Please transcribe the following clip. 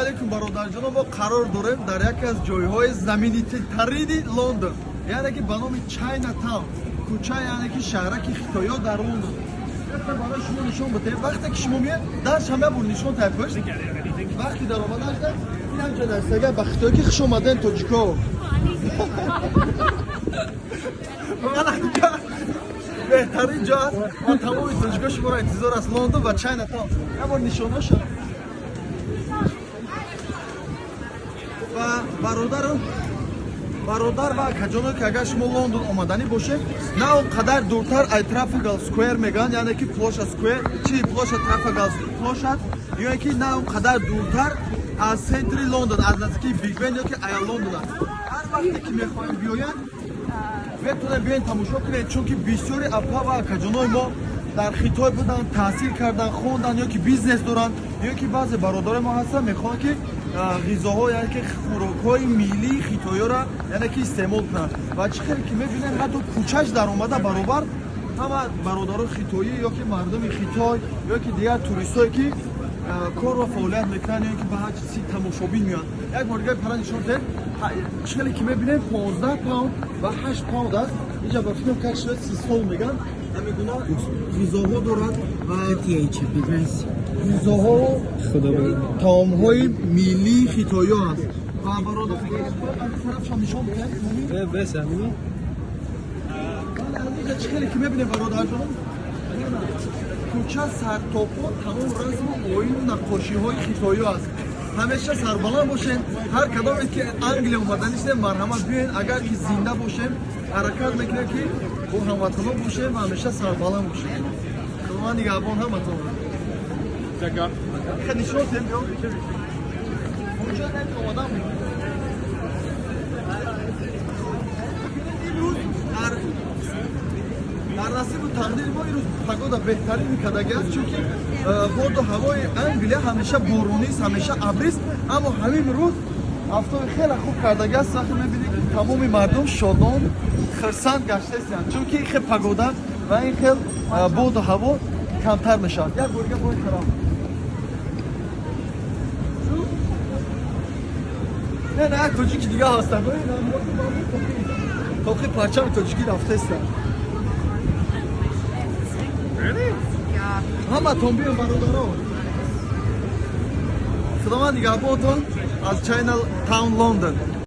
Алейкум, бародарҷоно, мо қарор дорем дар яке аз ҷойҳои знаменитарини Лондон, яъне ки ба номи Чайна Таун, кӯча, яъне ки шаҳраки хитоиё дар Лондон. Барои шумо нишон бидем, вақте ки шумо меед, дарш ҳама бур нишон тайпӯш. Вақти даромаданашда ин ҳамҷа нависага ба хитоӣ ки хуш омаден тоҷико. Беҳтарин ҷо аст ва тамоми тоҷико шуморо интизор аст. Лондон ва Чайна Таун. Як бор нишонаша. Ва бародар ва акаҷоно, ки агар шумо Лондон омаданӣ бошед, на он қадар дуртар ай Трафалгар Сквер мегӯянд, яъне ки площад Сквер, чи площад Трафалгар площад, ё ки на он қадар дуртар аз центри Лондон, аз наздикии Биг Бен ё ки ая Лондон аст. Ҳар вақте ки мехоҳем биёянд, метавонем биёен тамошо кунед, чунки бисёри апа ва акаҷонои мо дар Хитой буданд, таҳсил карданд, хонданд ё ки бизнес доранд, ё ки баъзе бародарои мо ҳастанд, мехоҳанд ки ғизоҳо, яъне ки хӯрокҳои миллии хитоиёро, яъне ки истеъмол кунанд. Ва чӣ хеле ки мебинем, ҳатто кӯчаш даромада баробар ҳама бародарои хитоӣ ё ки мардуми Хитой ё ки дигар туристҳое ки кор ва фаъолият мекунанд ё ки ба ҳар чизи тамошобин меоянд. Як бор дигар пара нишон диҳед. Чӣ хеле ки мебинем, 15 паунд ва 8 паунд аст. Инҷа ба фикрам как шояд 30 сол мегӯянд, ҳамин гуна ғизоҳо дорад ва ғизоҳо таомҳои миллии хитоиё аст. Ва бародар тарафшон нишон бидиҳед. Чӣ хеле ки мебинем, бародарҷон, кӯча сартопо тамом расму оину наққошиҳои хитоиё аст. Ҳамеша сарбаланд бошем. Ҳар кадоме ки Англия омаданистем, марҳамат биёед. Агар ки зинда бошем, ҳаракат мекунем ки бо ҳамватанон бошем ва ҳамеша сарбаланд бошем. Худованд нигаҳбон ҳаматон. Нишон диҳем, биё. Онҷо омадам. Имрӯз дар насибу тақдири мо имрӯз погода беҳтарин кадаги аст, чунки боду ҳавои Англия ҳамеша боронист, ҳамеша абрист, аммо ҳамин рӯз афтоби хеле хуб кардаги аст. Вақте мебинед ки тамоми мардум шодон, хирсанд гаштаистанд, чунки ин хел погода ва ин хел боду ҳаво камтар мешавад. Як бор дига бо ин тараф. Не, не, як тоҷики дига ҳастанд. Тоқи парчами тоҷикӣ рафтаистанд. Ҳаматон биён, бародарон. Худованд нигаҳбонтон аз Чайна Таун Лондон.